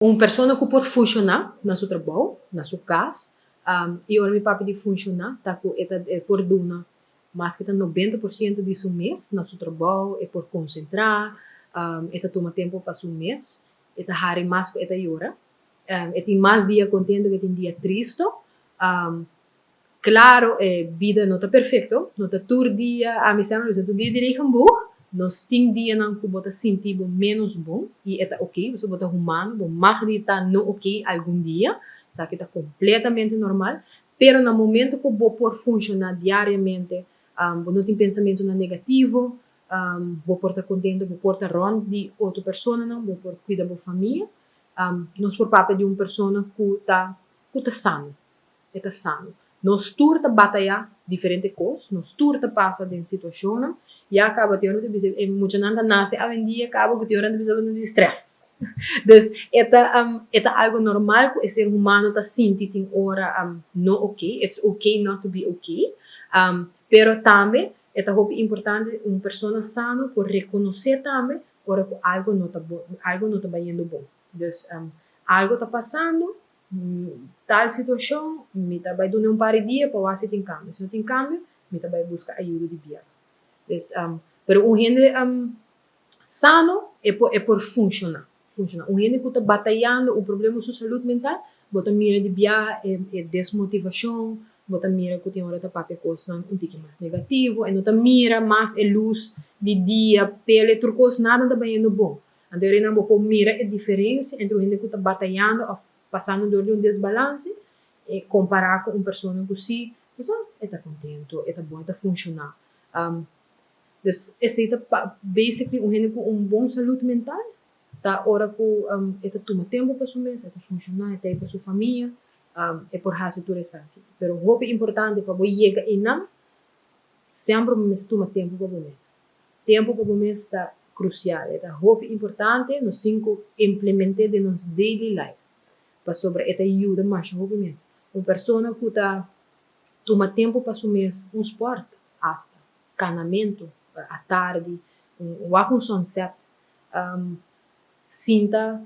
Un persona ku por funshoná na su trabou, na su kas, i ora mi papia di funshoná ta ku e ta e por duna mas ke ta 90% di su mes na su trabou, e por konsentrá, e ta tuma tempu pa su mes, e ta hari mas ku e ta yora, e tin mas dia kontentu ku e tin dia tristu. Claro, e bida no ta perfecto, no ta tur dia, ami semper bisa tur dia di regenboog, nos tin dianan cu bo ta sinti bo menos bon y e ta ok, pasobra bo ta humano, bo mag di ta no ok algun dia, esaki ta completamente normal, pero na momento cu bo por funciona diariamente, bo no tin pensamentonan negativo, bo por ta contento, bo por ta rond di otro personanan, bo por cuida bo famia, nos por papia di un persona cu ta cu ta sano. E ta sano. Nos tur ta batayá diferente kos, nos tur ta pasa den situashonnan. Ya kaba tin ora ta bisa e muchanan ta nase awendia kaba ku tin ora ta bisa bo ta di strès. Dus e ta e ta algu normal ku e ser humano ta sinti tin ora no oké, it's okay not to be okay. Pero tambe e ta hopi importante un persona sano por rekonosé tambe ora ku algu no ta bon, algu no ta bayendo bon. Dus algu ta pasando. Tal situashon, mi ta bai duna un par di dia pa wak si tin kambio. Si no tin kambio, mi ta bai buska ayudo di bier. Dus, pero un hende sano e por e por funshoná, funshoná. Un hende ku ta batayando un problema ku su salud mental, bo ta mira di biaha e e desmotivashon, bo ta mira ku tin ora ta papia kosnan un tiki mas negativo, e no ta mira mas e lus di dia, pele, tur kos, nada ta bayendo bon. Anto e nan bo por mira e diferensia entre un hende ku ta batayando òf pasando dor di un desbalanse e kompará ku un persona ku si bo sa e ta kontentu, e ta bon, e ta funshoná. Dus esei ta basically un hende ku un bon salud mental ta ora ku e ta tuma tempu pa su mes, e ta funshoná, e ta ei pa su famia, e por hasi tur esaki. Pero hopi importante pa bo yega einan semper bo mester tuma tempu pa bo mes. Tempu pa bo mes ta krusial, e ta hopi importante, nos tin ku implement'é den nos daily lives, pasobra e ta yuda masha hopi mes. Un persona ku ta tuma tempu pa su mes, un spòrt asta, kanamentu atardi, un wak un sunset, sinta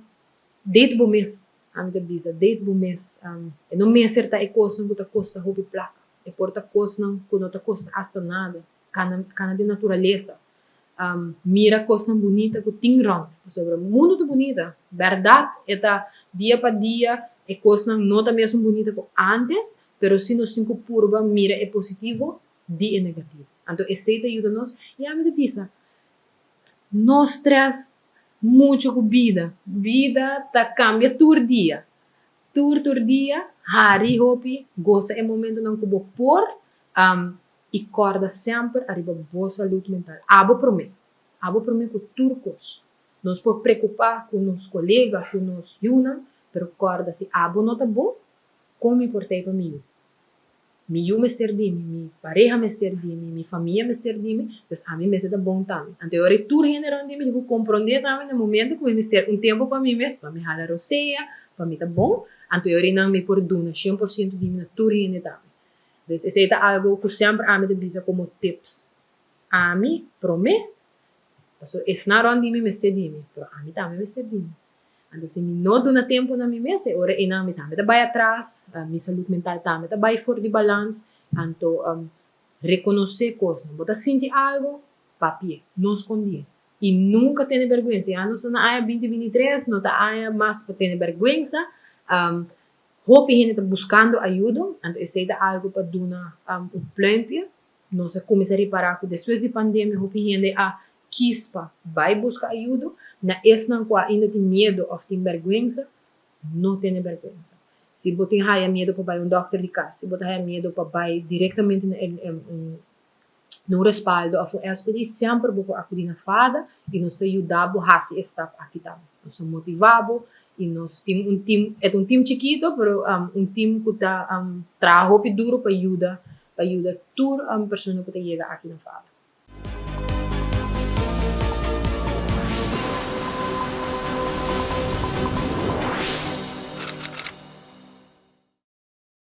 date bo mes, ami ta bisa, date bo mes. E no mester ta e kosnan ku ta kosta hopi plaka, e por ta kosnan ku no ta kosta asta nada. Kana kana den naturalesa, mira kosnan bunita ku tin rònt, pasobra mundu ta bunita, bèrdat e ta dia pa dia e kosnan no ta mesun bunita ku ántes, pero si nos tin ku purba mira e positivo di e negativo. Anto esei ta yuda nos i ami ta bisa, no strès muchu ku bida, bida ta kambia tur dia, tur tur dia, hari hopi, gosa e momentunan ku bo por. I kòrda semper ariba bo salud mental. Abo promé. Abo promé ku tur kos. Nos por prekupá ku nos kolega, ku nos yunan, pero kòrda si abo no ta bon, kon mi por tei pa mi yu? Mi yu mester di mi, mi pareha mester di mi, mi famia mester di mi, pues ami mester ta bon tambe. Anto e ora ei tur hende rònt di mi tin ku komprondé tambe na momento ku mi mester un tempu pa mi mes, pa mi hala rosea, pa mi ta bon, anto e ora ei nan mi por duna 100% di mi na tur hende tambe. Dus esei ta algo ku semper ami ta bisa komo tips. Ami promé, pasobra esnan rònt di mi mester di mi, pero ami tambe mester di mi. Anto si mi no duna tempu na mi mes, e ora einan mi tambe ta bai atras, mi salud mental tambe ta bai for di balans. Anto rekonosé kosnan. Bo ta sinti algo, papia, no skondié. I nunka tene bèrgwensa. Ya nos ta na aña 2023, no ta aña mas pa tene bèrgwensa. Hopi hende ta buskando ayudo, anto esei ta algu pa duna un pluimpje. Nos a kuminsá ripará ku despues di pandemia hopi hende a kis pa bai buska ayudo. Na esnan ku ainda tin miedu òf tin bèrgwensa, no tene bèrgwensa. Si bo tin haya miedu pa bai un dòkter di kas, si bo ta haya miedu pa bai direktamente na un na un respaldo òf un SPD, semper bo por akudí na fada i nos ta yuda bo hasi e stap aki tambe. Nos ta motivá bo i nos tin un tim, e ta un tim chikito pero un tim ku ta traha hopi duru pa yuda pa yuda tur persona ku ta yega aki na fada.